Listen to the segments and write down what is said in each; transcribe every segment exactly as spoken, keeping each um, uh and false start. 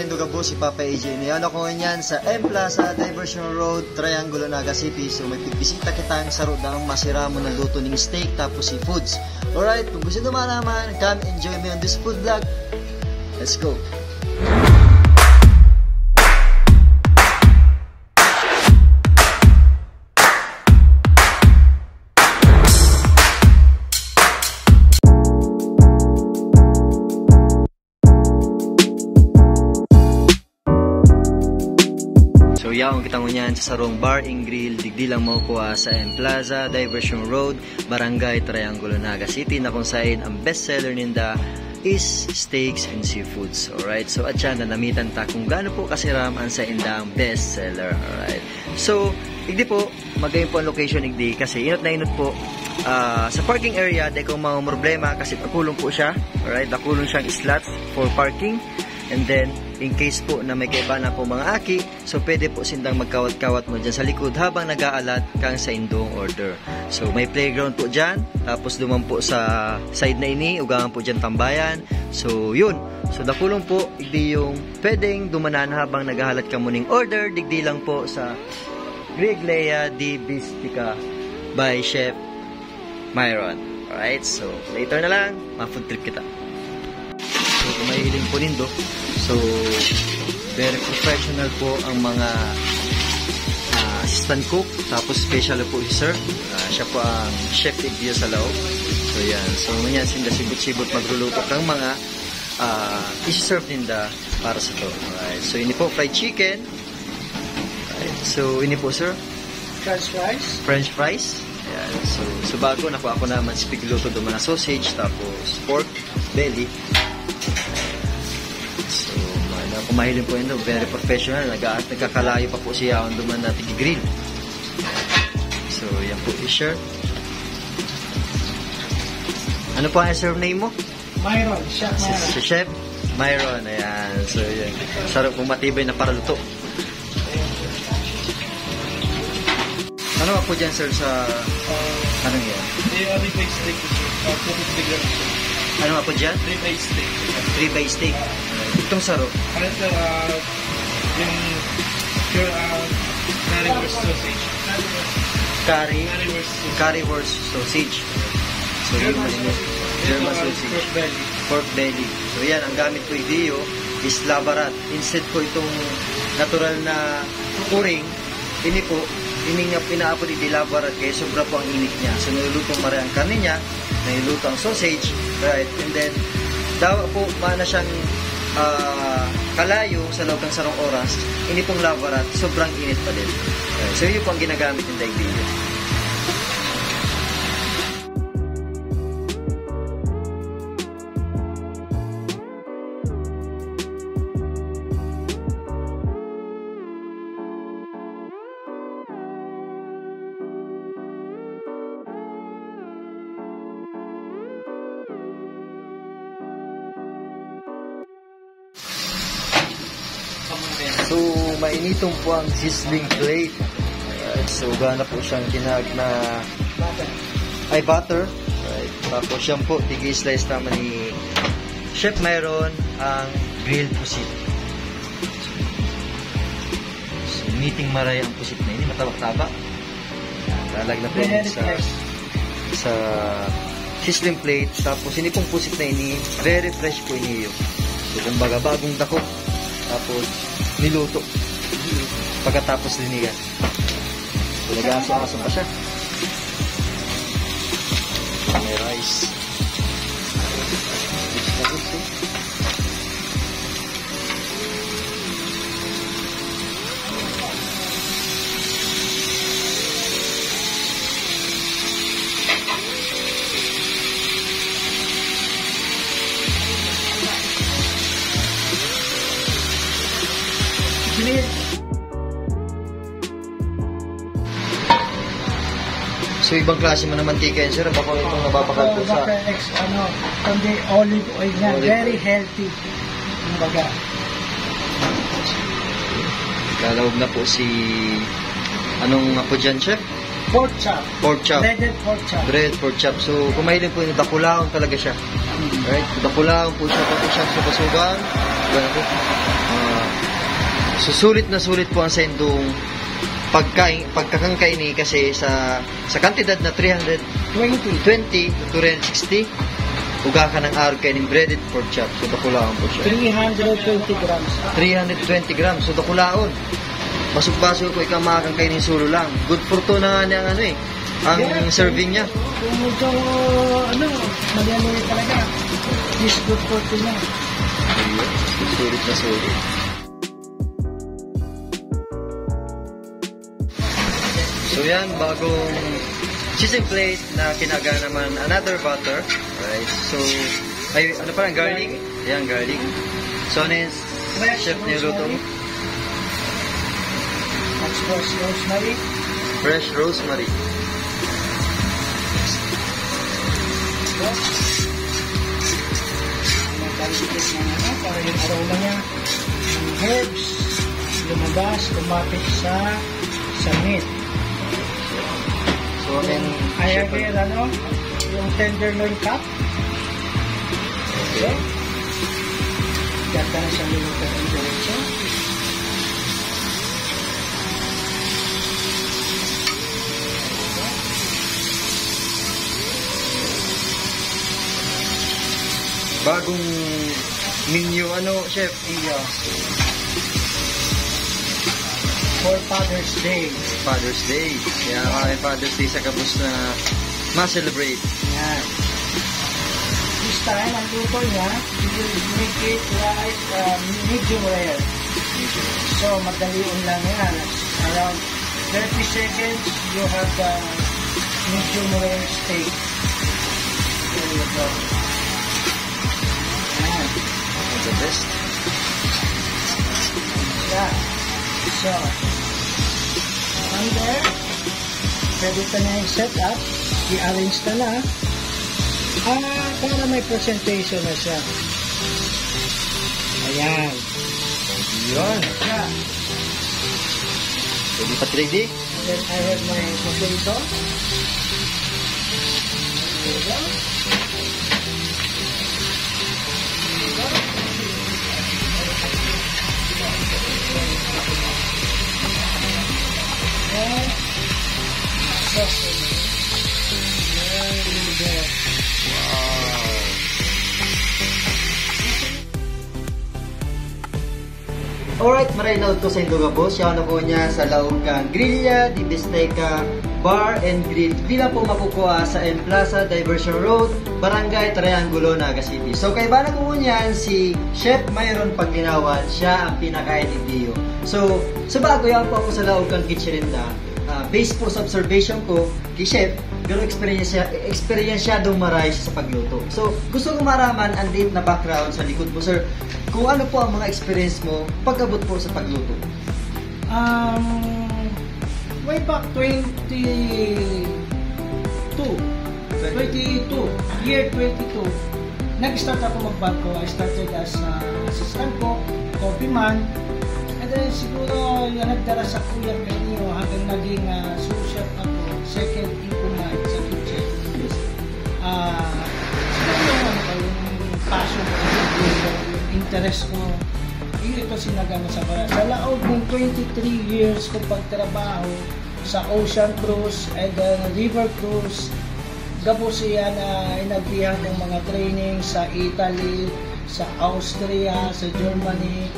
Ito gabos si Papa A J. Niyan ako ngunyan sa M Plaza, Diversion Road, Triangulo, Naga City. So, may pigbisita kitang saro daang masiramon na luto ning steak tapos seafoods. Alright, kung gusto nyo malaman, come enjoy me on this food vlog. Let's go! So, yaon kita ngunyan sa sarong bar and grill, digdi lang makukuha sa M Plaza, Diversion Road, Barangay Triangulo, Naga City, na kung sain ang best seller ninda is steaks and seafoods. Alright? So, at siya, nanamitan ta kung gaano po kasiram ang saindang best seller. Alright? So, igdi po, magayon po ang location igdi kasi inot na inot po, ah, sa parking area, di ko mamroblema kasi dakulon po siya. Alright? Dakulon siyang slots for parking. And then, in case po na may kaiba na po mga aki, so pwede po sindang magkawat-kawat mo dyan sa likod habang nag-aalat kang saindong order. So, may playground po dyan. Tapos duman po sa side na ini, ugangan po dyan tambayan. So, yun. So, dakulon po, igdi yung pwedeng dumanan habang naghahalat ka muning order. Digdi lang po sa Griglea di Bistica by Chef Myron. Alright, so later na lang, ma-food trip kita. So, kung mahiling po nindo, so, very professional po ang mga, ah, assistant cook. Tapos special po si sir. Ah, siya po ang chef de guerre sa loob. So, yan. So, ngunyan, sinda sibot-sibot magluluto kang mga, ah, isi-serve ninda para sa to. Alright. So, ini po, fried chicken. Alright. So, ini po, sir. French fries. French fries. Ayan. So, so bago, nakuha ko naman si pigluto do mga sausage, tapos pork belly. So, ano, kung mahiling po yun, very professional. Nag-, nagkakalayo pa po siya ang duman na tigi-grill. So, yan po, t-shirt. Ano po ang surname mo? Myron, Chef Si, Myron. si Chef Myron, ayan. So, yun. Sarap pong matibay na paraluto. Ano nga po dyan, sir, sa... Ano yan? May, uh, ribeye steak, sir. Uh, two fifty grams, sir. Ano nga po dyan? Ribeye steak. Ribeye steak. Itong saro? Ano, sir, uh, yung, your, uh, currywurst sausage. Curry? Currywurst sausage. Currywurst sausage. So, yun, German sausage. German Ito, uh, sausage. Pork belly. Pork belly. So, yan, ang gamit ko, idiyo, is lava rat. Instead po itong natural na kuring, ini po, ini nga pinaapod idi lava rat kaya sobra po ang init niya. So, niluluto mare ang karne niya, niluluto ang sausage, right? And then, dawa po, maana siyang, ah, kalayo sa loob ng sarong oras, ini pong lava rat, sobrang init pa din. Right? So, yun po ang ginagamit ng daigdiyo. So, mainiton po ang sizzling plate. Alright, so, gana po siyang tinag na ay butter. Alright, tapos yan po, tigi-slice naman ni Chef Myron ang grilled pusit. So, meeting maray ang pusit na ini, matabak-tabak. Lalag na po Very sa, fresh. sa sizzling plate. Tapos, ini pong pusit na ini, very fresh po ini. So, kumbaga, bagong dakop. Tapos, niluto. Pagkatapos linigan. So, nag-aaso-aso pa siya. May rice. Mix na mix, eh. So, ibang klase man naman mantika yan, sir. Baka itong nababakal po Oo, sa baka ex-, ano, kundi olive oil nga. Olive Very oil. healthy. Kumbaga. Lalawag na po si, anong nga po dyan, chef? Pork chop. Pork chop. Breaded pork chop. Bread pork chop. So, kung mahiling po yun, dakulaon talaga siya. Mm. Right? Dakulaon po siya, pati siya sa basugan. Diba na po? Ah, So, sulit na sulit po ang saindong pagkain, pagkakangkaini kasi sa, sa kantidad na three hundred twenty to three hundred sixty, uga ka ng arog kaining breaded pork chop. So, dakulaon po siya. Three hundred twenty grams. Three hundred twenty grams. So, dakulaon. Basog-basog ko ikaw makakangkaini solo lang. Good for two na nga niya ang ano eh. Ang serving niya. Kung medyo, ano, mali-mali talaga. This good for two na. Ayun. Sulit na sulit. So yan, bagong chicken plate na kinaga naman another batter. Right? So, ay, ano pa lang, garlic? Yan, garlic. So, ano yung chef niluto mo? That's fresh rosemary. Fresh rosemary. Ang dami ng ano, para yung aroma niya. Ang herbs, lumabas, kumapit sa, sa meat. So, then, I have here, ano, yung tenderloin cut. Okay. Diyan ka na siya lulutuin diretso. Bagong menu, ano, chef? Iya. For Father's Day. Father's Day. Kaya may Father's Day sa gabos na ma-celebrate. Yan. This time, ang luto niya, you will make it like, uh, medium rare. So, madali lang yan. Around thirty seconds, you have the medium rare steak. There you go. Yan. The best. Yeah. So, from there, pwede ka na yung set up. I-arrange ka na. Ah, para may presentation na siya. Ayan. Yun. Yeah. Pwede pa three D? Then I have my potato. There you go. And sauce. There you go. Wow. Alright, maray na udto saindo gabos. Siya na ko niya sa laog kan Grilla di Bisteca Bar and Grill. Dila po makukua sa M Plaza, Diversion Road, Barangay Triangulo, Naga City. So, kaiba na ko ngunyan si Chef Myron Paglinawan. Siya ang pinakain ni Dio. So, sa bago yan po ako sa laog kan kitchen ninda. Ah, based po sa observation ko, ki Chef, pero eksperyensya-, eksperyensyadong maray siya sa pagluto. So, gusto ko maraman ang deep na background sa likod mo, sir. Kung ano po ang mga experience mo pag-abot po sa pagluto? Um, way back twenty-two, twenty-two, year twenty-two, nag-start ako magbangko. I started as, ah, assistant cook, coffee man. And then siguro yung nagdara sa kuya kayo hanggang naging, ah, sous chef ako, second in command sa kitchen. Ah, siguro yung ano ko, yung passion ko, yung, yung interest ko, yung ito sinagana sa kaya. Sa laog ng twenty-three years ko pagtrabaho sa Ocean Cruise and then River Cruise, gabos siya na inagbihan ng mga training sa Italy, sa Austria, sa Germany.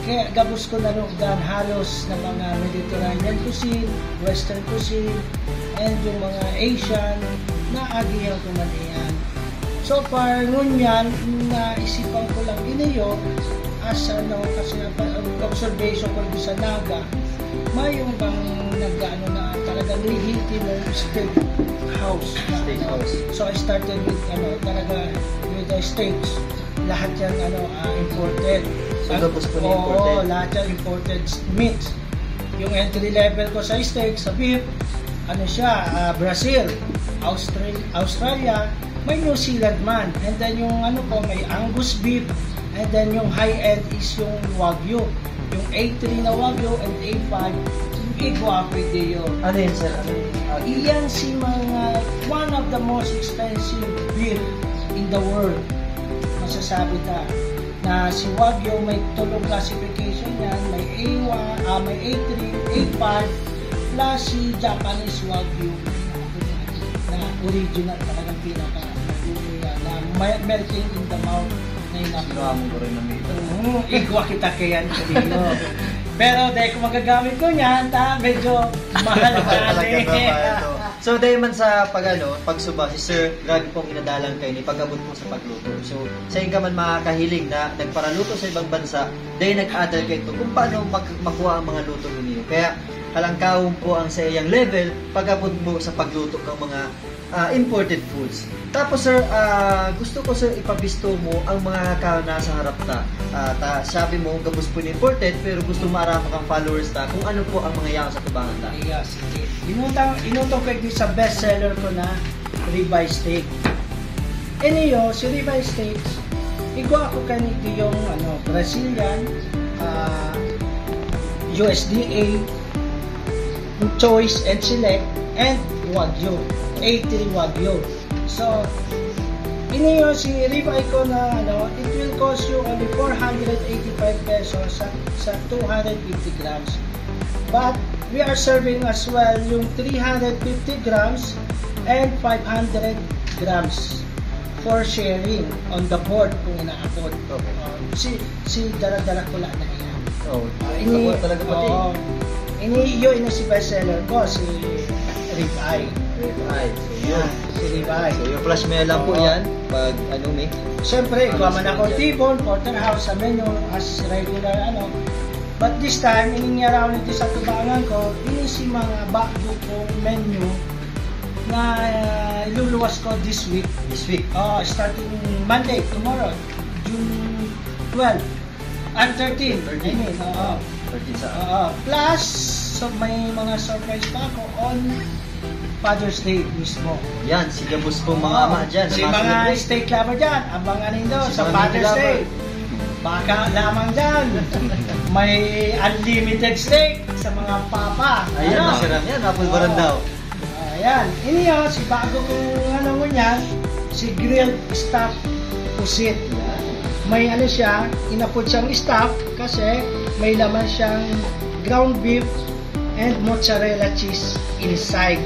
Kaya gabos ko nalugdan halos na mga Mediterranean cuisine, Western cuisine, and yung mga Asian, naagihan ko man iyan. So far, ngunyan, naisipan ko lang ini, as ano, kasi ang pa-, ang observation ko dito sa Naga, mayong bang nag-ano na talagang legitimong steak house. Steak house. So I started with, ano, talaga with the steaks. Lahat yan, ano, ah, imported. So, tapos po na Oo, imported? Lahat yan imported meats. Yung entry level ko sa steak, sa beef, ano siya, ah, Brazil, Austral-, Australia, may New Zealand man. And then yung ano ko, may Angus beef. And then yung high-end is yung Wagyu. Yung A three na Wagyu and A five, yung Iguape de Oro. Ano yun, sir? Ano yun? Ah, Iyan si mga one of the most expensive beef in the world. Masasabi ta na si Wagyu may tulong classification yan, may A one, ah, may A three, A five, plus si Japanese Wagyu na original, talagang pinaka na melting in the mouth na yun. Sinabi ko rin na may iba. Oo, igwa kita kaya nito. Pero dahil kung magagamit ko niyan, ta, medyo mahal. Mahal talaga to, mahal to. So, dahil man sa pag, ano, pagsuba, si Sir, grabe pong inadalan kayo ni pag-abot po sa pagluto. So, sa inyo man makakahiling na nagparaluto sa ibang bansa, dahil nag-adal kayo ito kung paano mag-, makuha ang mga luto ninyo. Kaya, kalangkawon po ang sa iyang level, pag-abot po sa pagluto ng mga, ah, imported foods. Tapos, sir, ah, gusto ko, sir, ipabisto mo ang mga ka-, nasa harap ta. Ah, ta, sabi mo, gabos po na imported, pero gusto maaraman kang followers ta kung ano po ang mga yaon sa tubangan ta. Yes, sige. Inutang, inutang ko ito sa bestseller ko na ribeye steak. Iniyo, si ribeye steaks, igwa ko kanito yung, ano, Brazilian, ah, U S D A, choice and select, and Wagyu, A three Wagyu. So, iniyo si ribeye ko na, ano, it will cost you only four hundred eighty-five pesos sa, sa two hundred fifty grams. But we are serving as well yung three hundred fifty grams and five hundred grams for sharing on the board kung inaabot. Okay. Uh, si, si dara-dara ko lang na yan. Oh, ah, ini, ako talaga pati. Oo. Ini, yun, ini si bestseller ko, si ribeye. Ribeye. So, yun. Yan, si ribeye. So, yung flash mail lang po Oo. yan. Pag ano, may Siyempre, Ano igwa man sa ako dyan? T-bone, porterhouse sa menu, as regular, ano. But this time, iningyaraw nito sa tubangan ko, ini si mga bago kong menu na, ah, iluluwas ko this week. This week? Oo, starting Monday, tomorrow, June twelve. Ah, thirteen. Thirteen. I mean, oo. Thirteen sa Oo. Plus, so may mga surprise pa ako on Father's Day mismo. Yan, si gabos pong mga Oo. ama dyan, Si mga mga celebrate. Steak lover dyan, abangan nindo Si sa mga Father's meat lover. Day. Baka lamang dyan. May unlimited steak sa mga papa. Ayan, Ano? masarap yan, apple Oo. barandao. Ayan. Ini, oh, si bago kong ano mo niyan, si grilled stuffed pusit. May ano siya, inapod siyang stuffed kasi may laman siyang ground beef and mozzarella cheese inside.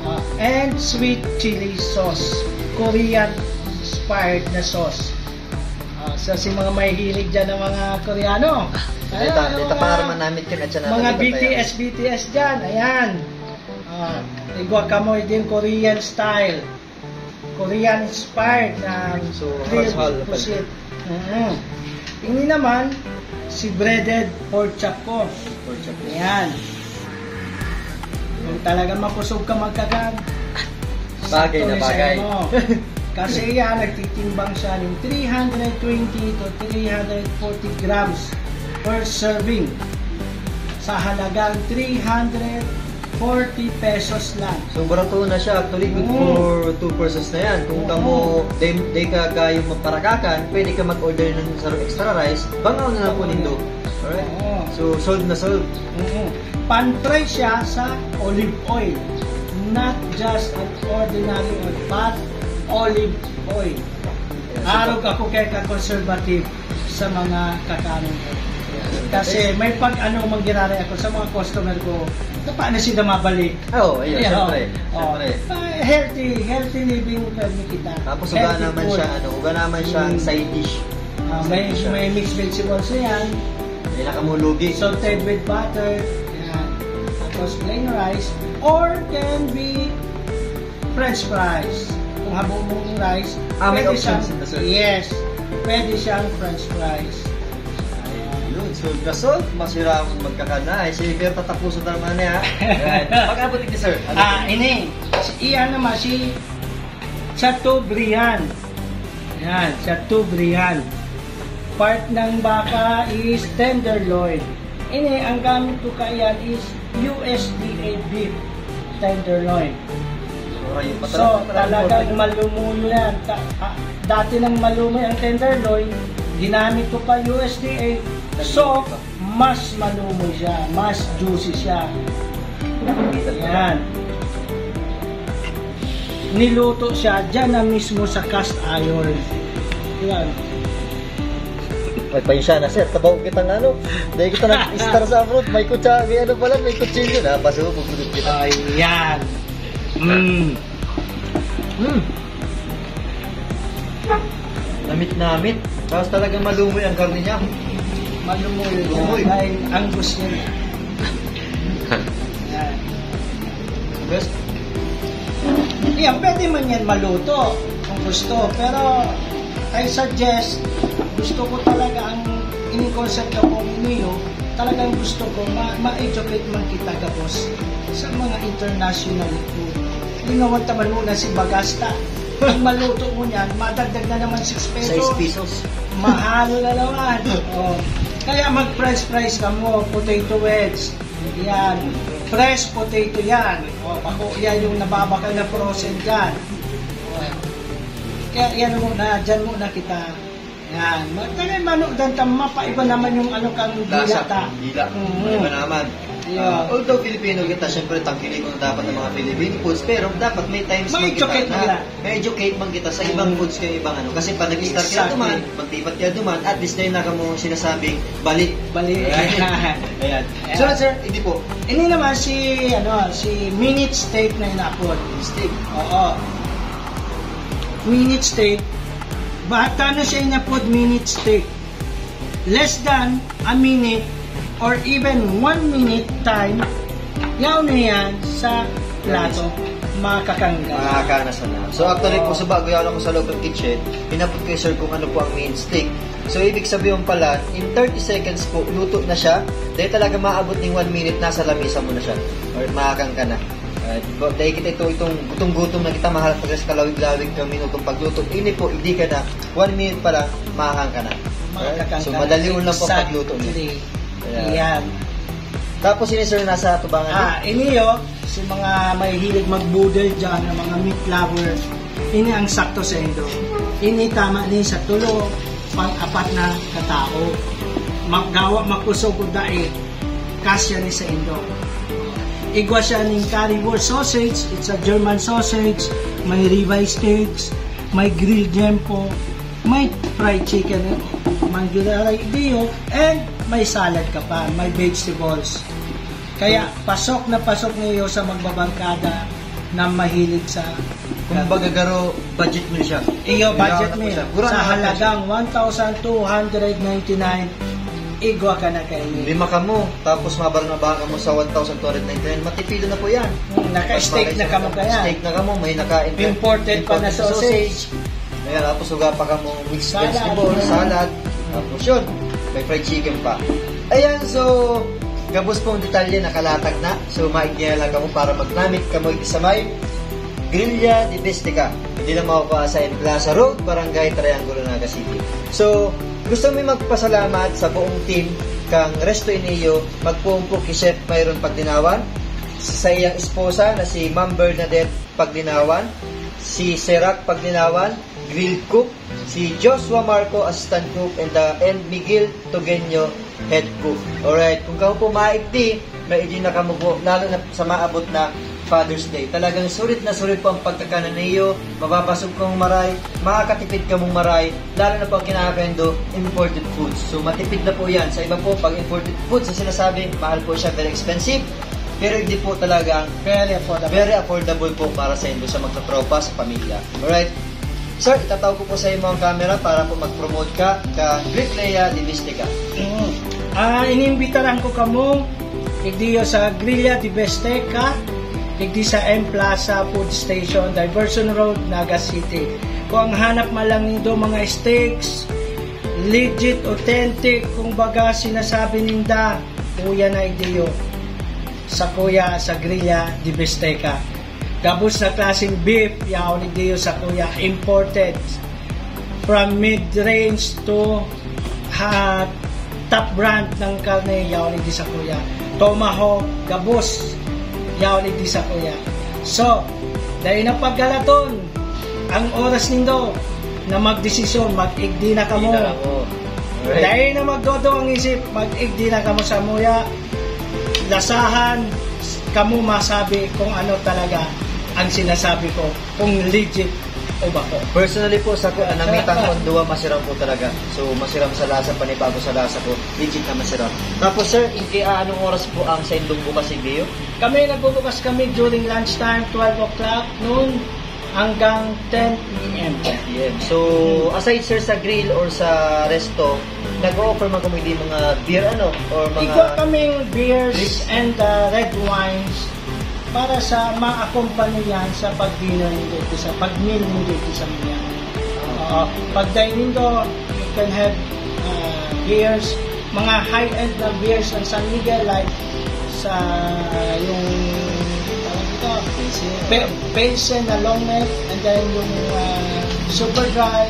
Ah, and sweet chili sauce. Korean inspired na sauce. Ah, so, si mga mahihilig dyan ng mga Koreano. Dito, Ayan, dito yung pa mga, naman namin kin-, at siya naman mga dito tayo. B T S, B T S dyan. Ayan. Ah, igwa ka mo din Korean style. Korean inspired na So, grilled half-half. pusit. Mm. Ini naman, si breaded pork chop ko. Pork chop. Ayan. Kung talaga makusog ka magkakan, Bagay sakto na ni sa bagay. imo. Kasi yan, nagtitimbang siya ng three hundred twenty to three hundred forty grams per serving sa halagang three hundred forty pesos lang. So, barato na siya. Actually, good Oo. for two persons na yan. Kung Oo. kamo, day, day ka kayo magparakakan, pwede ka mag-order ng sarong extra rice, bangaw na lang po Oo. nindo. Alright? Oo. So, solve na solve. Oo. Pan-fry siya sa olive oil. Not just an ordinary oil, but olive oil. Yes. Arog ako kay ka-conservative sa mga kakanon ko. Yes. Kasi may pag-ano mangyayari ako sa mga customer ko, tapa na sila mabalik. Oo, ayun, Ayun. syempre, Oh. syempre. Ah, healthy, healthy living pwede kita. Tapos uga Healthy naman food. siya, ano, uga naman siyang Mm. side dish. Ah, Side may, dish siya. may mixed vegetables na yan. May nakamulugi. Sauteed with butter. Yan. Tapos plain rice. Or can be French fries. Kung habo mong rice, Ah, may pwede options siyang, na, sir. yes, pwede siyang French fries. Ayun, so, gasol, masira akong magkakana. Ay, sige, pero tatapusan na naman niya. Ayan. Pag-abot ni sir. Ano? Ah, ini. Si, iyan naman, si Chateaubriand. Yan, Chateaubriand. Part ng baka is tenderloin. Ini, ang gamit ko kaiyan is U S D A beef tenderloin. Mura yun. So, Matalas na talagang malumo yan. Ta-, ah, dati nang malumo ang tenderloin, ginamit ko pa U S D A. So, mas malumo siya, mas juicy siya. Yan. Niluto siya dyan na mismo sa cast iron. Yan. Pasensya na, sir. Tabaw kita ng ano. Dahil kita nag-star sa abroad. May kutsa, may ano pala, may kutsilyo na. Pasubog, kita. Ayan. Mm. Mm. Namit-namit. Tapos talagang malumoy ang karne niya. Malumoy. Lumoy. Dahil angus niya. Yan. Best. Yan, pwede man yan maluto kung gusto. Pero I suggest, gusto ko talaga ang ini-concept ko kung iniyo, talagang gusto ko ma- ma-educate man kita gabos sa mga international food. Lingawan ta man muna si Bagasta. Ang maluto mo niyan, madagdag na naman six pesos. Six pesos. Mahal na naman. Oh. Kaya mag-french fries ka mo, potato wedge. Yan. Fresh potato yan. O, bako yan yung nababakal na frozen dyan. O. Kaya yan muna, dyan muna kita. Yan. Magtagay mano, dan ta, mapaiba naman yung ano kang dila ta. Lasa, dila. Mhm. Iba naman. Yeah. Ah, although Filipino kita, syempre, tangkiligon dapat ng mga Filipino foods, pero dapat may times man kita na. May educate nila. May educate man kita sa ibang foods kay ibang ano. Kasi pag nag-start ka duman, magtipat ka duman, at least dahil na kamo sinasabing bali. Bali. Ayan. Ayan. So, sir, hindi po. Ini naman si, ano, si minute steak na inapod. Steak. Oo. Minute steak. Bata na siya inapod minute steak. Less than a minute or even one minute time, yaon na yan sa plato, makakangga. Makakana sana. So, actually po, sa bago yaon ako sa loob ng kitchen, hinapot ko, sir, kung ano po ang main stick. So, ibig sabihin pala, in thirty seconds po, luto na siya. Dahil talaga maabot ng one minute, nasa lamesa mo na siya. Or makakangga na. Alright, dahil kita ito, itong gutom-gutom na kita, mahalat pa sa kalawig-lawig ng minutong pagluto. Ini po, hindi ka na, one minute pa lang, mahahang ka na. Alright? So, madali lang po pagluto niya. Exactly. Ayan. Yan. Tapos ini, sir, nasa tubangan niya? Ah, ini, oh, si mga mahihilig mag-boodle dyan, ang mga meat lover, ini ang sakto sa indo. Ini tama ni sa tulo, pang-apat na katao. Magawa, makusog o dai, kasya ni sa indo. Igwa siya ning currywurst sausage, it's a German sausage, may ribeye steaks, may grilled jempo, may fried chicken, manggiraray diyo, and may salad ka pa, may vegetables. Kaya pasok na pasok niyo sa magbabangkada na mahilig sa... Kumbaga, garo, budget mo siya. Iyo, budget mo siya. Sa halagang one thousand two hundred ninety-nine, igwa ka na kaini. Lima kamo, tapos mabarang na ba kamo sa one thousand two hundred ninety-nine? Matipido na po yan. Hmm, naka-steak na kamo kaya. Steak na kamo, may naka-imported pa na sausage. Ayan, tapos uga pa kamo mixed vegetable, salad. Tapos yun, may fried chicken pa. Ayan, so, gabos pong detalye nakalatag na. So, maigyan lang kamo para magnamit kamo iti sa may Grilla de Bestica. Hindi lang makukuha sa M Plaza Road, Barangay Triangulo, Naga City. So, gusto mi magpasalamat sa buong team kang Resto Inio, magpoon po ki Chef Myron Paglinawan, sa iyang esposa na si Ma'am Bernadette Paglinawan, si Serac Paglinawan, Grilled Cook, si Joshua Marco, Assistant Cook, and, uh, and Miguel Togenyo, Head Cook. Alright, kung kamo po maigdi, maigdi na kamo po, lalo na sa maabot na Father's Day. Talagang sulit na sulit po ang pagkakanan niyo, mapapasog kamo maray, makakatipid kamo maray, lalo na po ang kinakaindo, imported foods. So, matipid na po yan. Sa iba po, pag imported foods na sinasabi, mahal po siya, very expensive. Pero hindi po talaga, very affordable. Very affordable po para sa indo, sa magkatropa, sa pamilya. Alright? Sir, itatao ko po sa imo ang camera para po mag-promote ka ka Grilla de Bestica. Mm. Ah, inimbitaran ko kamo, igdiyo sa Grilla de Bestica, igdi sa M Plaza Food Station, Diversion Road, Naga City. Kung ang hanap man lang nindo mga steaks, legit, authentic, kung baga sinasabi ninda, kuya na igdiyo. Sa kuya, sa Grilla de Bestica. Gabos na klaseng beef, yaon ni Dio sa kuya, imported. From mid-range to, ha, top brand ng karne, yaon ni Dio sa kuya. Tomahawk, gabos, yaon ni Dio sa kuya. So, dahil na paggalaton, ang oras nindo na magdesisyon, mag-igdi na kamo. Igdi na kamo. Alright. Dahil na magdodo ang isip, mag-igdi na kamo sa muya. Lasahan kamo masabi kung ano talaga ang sinasabi ko, kung legit O bako. Personally po, sa ko, namitan kong duwa, masiram po talaga. So, masiram sa lasa, panibago sa lasa po. Legit na masiram. Tapos, sir, in, eh, ah, anong oras po ang sa indong bukas igdiyo? Kami nagbubukas kami during lunchtime, twelve o'clock noon hanggang ten p.m. P M. So, aside, sir, sa grill or sa resto, nag-o-offer man kami di mga beer, ano, or mga... Igwa kaming beers and uh, red wines para sa maakompanyahan sa pag-dinner ninyo, sa pag-meal ninyo sa mga. Oo. Pag dining do, you can have uh, beers, mga high-end na beers ng San Miguel, like sa yung tawag ito, Pe- Pilsen na long neck, and then yung uh, super dry,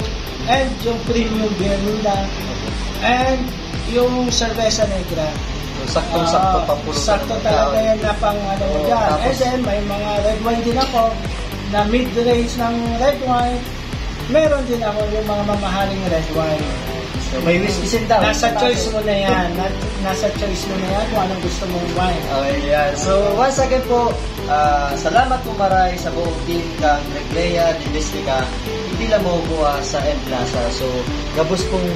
and yung premium beer nila, and yung cerveza negra. Saktong-sakto Ah, pampulutan sakto ng talaga tao. Yan na pang ano mo Oo, dyan. tapos- And then may mga red wine din ako na mid-range ng red wine. Meron din ako yung mga mamahaling red wine. So, may whiskey sin daw. Nasa choice mo na yan. Na- nasa choice mo na yan kung anong gusto mong wine. Oh, yeah. So, once again po, ah, salamat po maray sa buong team kang Reglea de Mistica. Hindi lang makukuha sa M Plaza. So, gabos pong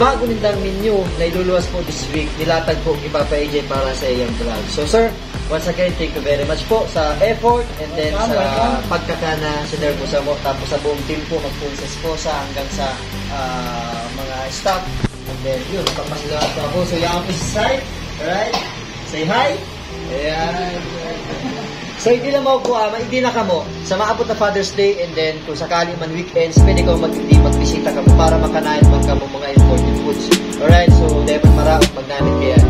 bago nindang menu na iluluwas po this week. Nilatag po kay Papa A J para sa iyang vlog. So, sir, once again, thank you very much po sa effort and then Welcome, sa welcome. Pagkakana sa Nervo Samo. Tapos sa buong team po, mag-sponsors po sa hanggang sa ah, mga staff. And then, yun, papasalamat po ako. So, yan po si Sai. Alright? Say hi. Ayan. So, hindi lang makukuha, maigdi na kamo sa maabot na Father's Day, and then kung sakali man weekends, pwede kamo mag-, magbisita kamo para makanayan man kamo mga imported foods. Alright, so dahil man maraot, magnamit kaya.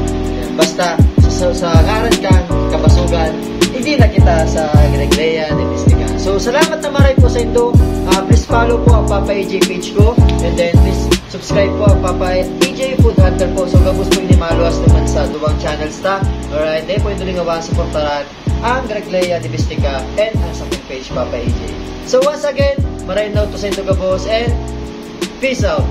Basta, sa, sa, sa ngaran kang Kabasugan, hindi na kita sa Reglea de Mistica. So, salamat na maray po sa indo. Ah, please follow po ang Papa A J page ko. And then, please subscribe po ang Papa A J Food Hunter po. So, gabos po ini maluwas naman sa duwang channels ta. Alright, dahil po yung dulingawan, supportaran ang Reglea de Mistica and ang sa aking page, Papa A J. So, once again, maray na po sa indo gabos and peace out.